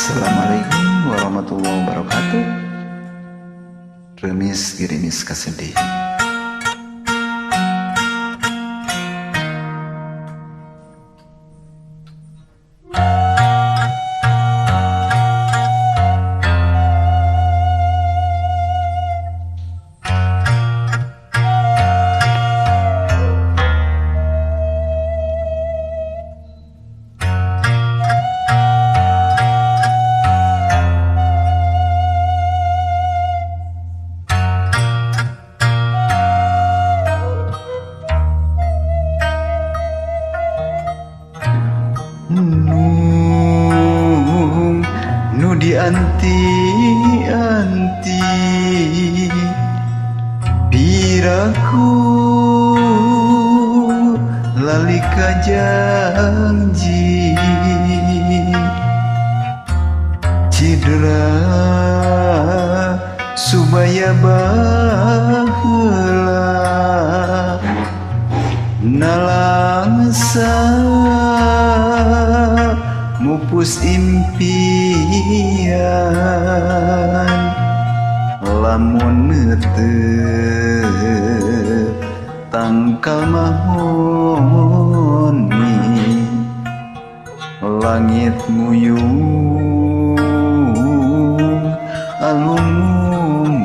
Assalamualaikum warahmatullahi wabarakatuh. Remis gerimis kasedih. Nu dianti-anti piraku lalika janji cidera subaya baheula nalangsa mupus impian lamun netep tangkal mahoni langit nguyung alungun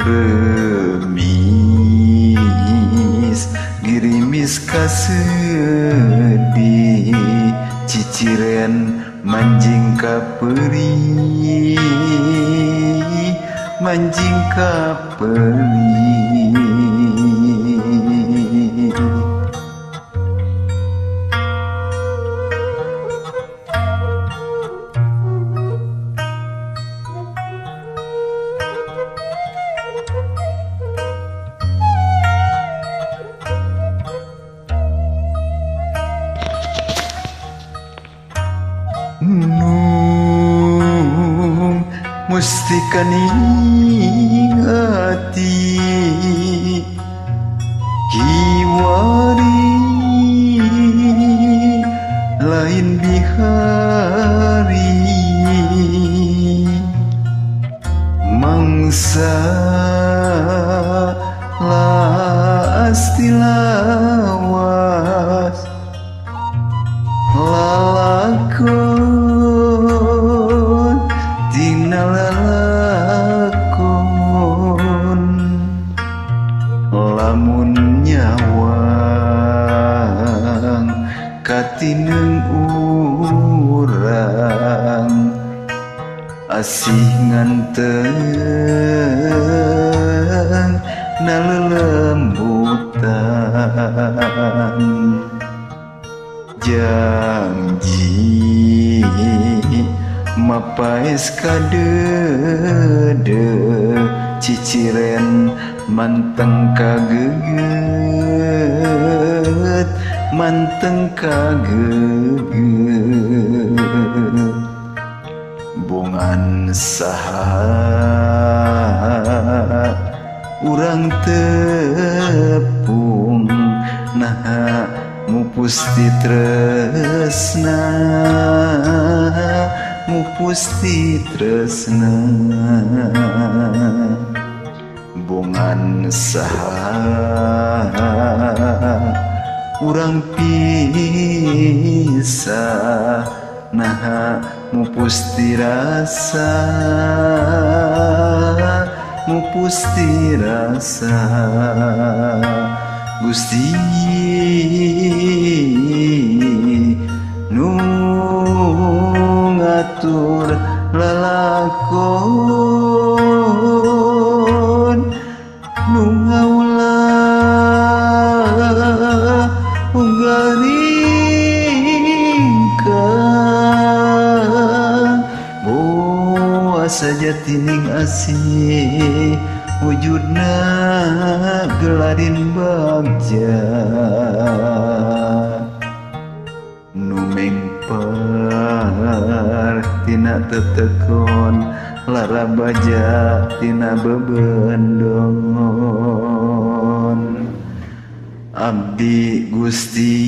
remis gerimis kasedih ciciren manjing ka peuri manjing ka peuri. Nung mustika ning ati kiwari lain bihari mangsa laas tilawas lalakon tina lalakon lamun nyawang katineung urang asih nganteng nalelembutan janji mapaes kadede ciciren manteng kageget manteng kageget bongan saha urang tepung naha mupus ti tresna mupus ti tresna bongan saha urang pisah naha mupus ti rasa mupus ti rasa. Gusti nu ngatur lalakon nu ngaula unggaringkang boa sajatining asih wujudna gelarin bagja nu mengpar tina tetekon lara baja tina bebendon abdi Gusti.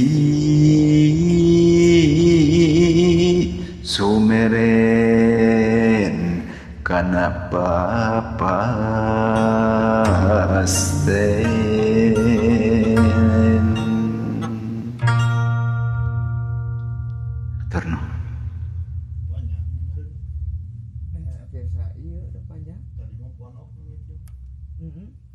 Kana papasten. Turno. Panjang. Nah, biasa iya udah panjang. Tadi mau ponok. Mm-hmm.